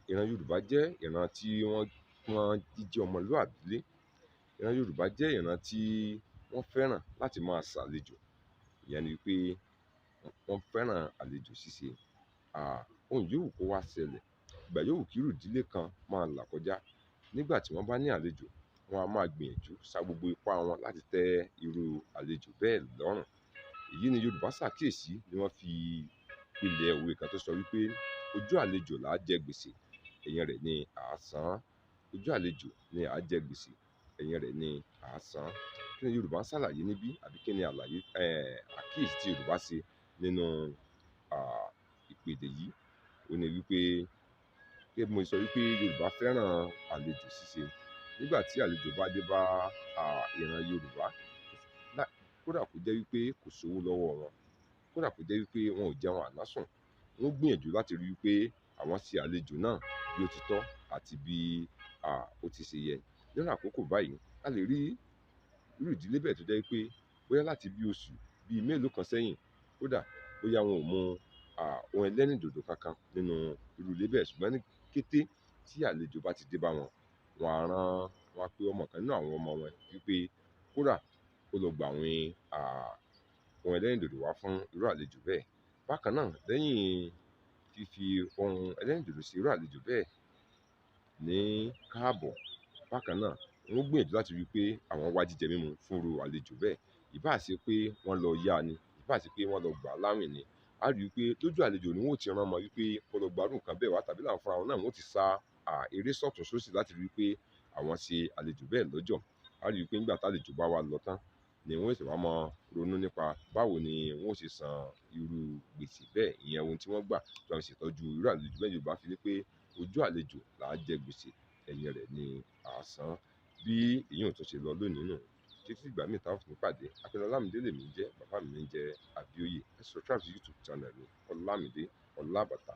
Ìran Yorùbá jẹ́ ìran tí wọ́n pọ́n jíjẹ́ ọmọlúàbí lé. Ìran Yorùbá jẹ́ ìran tí wọ́n fẹ́ràn láti máa ṣàlejò. Ìyẹn ni wípé wọ́n fẹ́ràn àlejò ṣíṣe. Ohun yòówù kó wá ṣẹlẹ̀, ìgbà yòówù kí irú ìdílé kan máa là kọjá. Nígbà tí wọ́n bá ní àlejò, wọ́n á máa gbìyànjú sa gbogbo ipá wọn láti tẹ́ irú àlejò bẹ́ẹ̀ lọ́rùn. Èyí ni Yorùbá ṣàkíyèsí ni wọ́n fi pilẹ̀ òwe kan tó sọ wípé ojú àlejò là á jẹ gbèsè, ẹ̀yìn rẹ̀ ni à á san. Ojú àlejò ni à á jẹ gbèsè, ẹ̀yìn rẹ̀ ni à á san. Kí ni Yorùbá ń ṣàlàyé níbí, àbí kí ni àlàyé, àkíyèsí tí Yorùbá ṣe nínú ìpèdè yìí? Ó ní wípé, gẹ́gẹ́ bí mo sọ wípé Yorùbá fẹ́ràn àlejò ṣíṣe. Nígbà tí àlejò bá dé bá ìran Yorùbá, kódà kó jẹ́ wípé kò sówó lọ́wọ́ wọn, kódà kó jẹ́ wípé wọn ò jẹun àná sùn, wọ́n gbìyànjú láti rí wípé àwọn ṣe àlejò náà bí ó ti tọ́ àti bí ó ti ṣe yẹ. Nínú àkókò báyìí, a lè rí irú ìdílé bẹ́ẹ̀ tó jẹ́ wípé bóyá láti bí oṣù bí mélòó kan sẹ́yìn, kódà bóyá wọn ò mu ohun ẹlẹ́rìndòdò kankan nínú irú ilé bẹ́ẹ̀, ṣùgbọ́n ní kété tí àlejò bá ti dé bá wọn, wọ́n á rán, wọ́n á pe ọmọ kan nínú àwọn ọmọ wọn wípé kódà kó lọ gba àwọn ohun ẹlẹ́rìndòdò wá fún irú àlejò bẹ́ẹ̀. Bákan náà, lẹ́yìn fífi ohun ẹlẹ́rìndòdò sí irú àlejò bẹ́ẹ̀ ní káàbọ̀, bákan náà wọ́n gbìyànjú láti rí i pé àwọn wá jíjẹ mímu fún irú àlejò bẹ́ẹ̀. Ìbá ṣe pé wọ́n lọ yá ni, ìbá ṣe pé wọ́n lọ gbà láwìn ni. A rí i pé lójú àlejò ni wọ́n ó ti rán ọmọ wípé kó lọ gba irú nǹkan bẹ́ẹ̀ wá, tàbí láwọn fúnra wọn náà wọ́n ti sa eré sọ̀tún sósì láti rí i pé àwọn ṣe àlejò bẹ́ẹ̀ lọ́jọ́. A rí i pé nígbà tí àlejò bá wá lọ tán ni wọ́n sì wá máa ronú nípa báwo ni wọ́n ó ṣe san irú gbèsè bẹ́ẹ̀, ìyẹn ohun tí wọ́n gbà tí wọ́n fi ṣètọ́jú irú àlejò bẹ́ẹ̀. Yorùbá fi ní pé ojú àlejò là á jẹ gbèsè, ẹ̀yìn rẹ̀ ni à á san. Bí èyí ò tún ṣe lọ lónìí nù. Títí ìgbà míì tá a fi pàdé, Akínọlá Ọlámídé lèmi ń jẹ́, bàbá mi ń jẹ́ Abíóyè. Ẹ subscribe sí YouTube channel mi, Ọlámídé Ọlábàtà.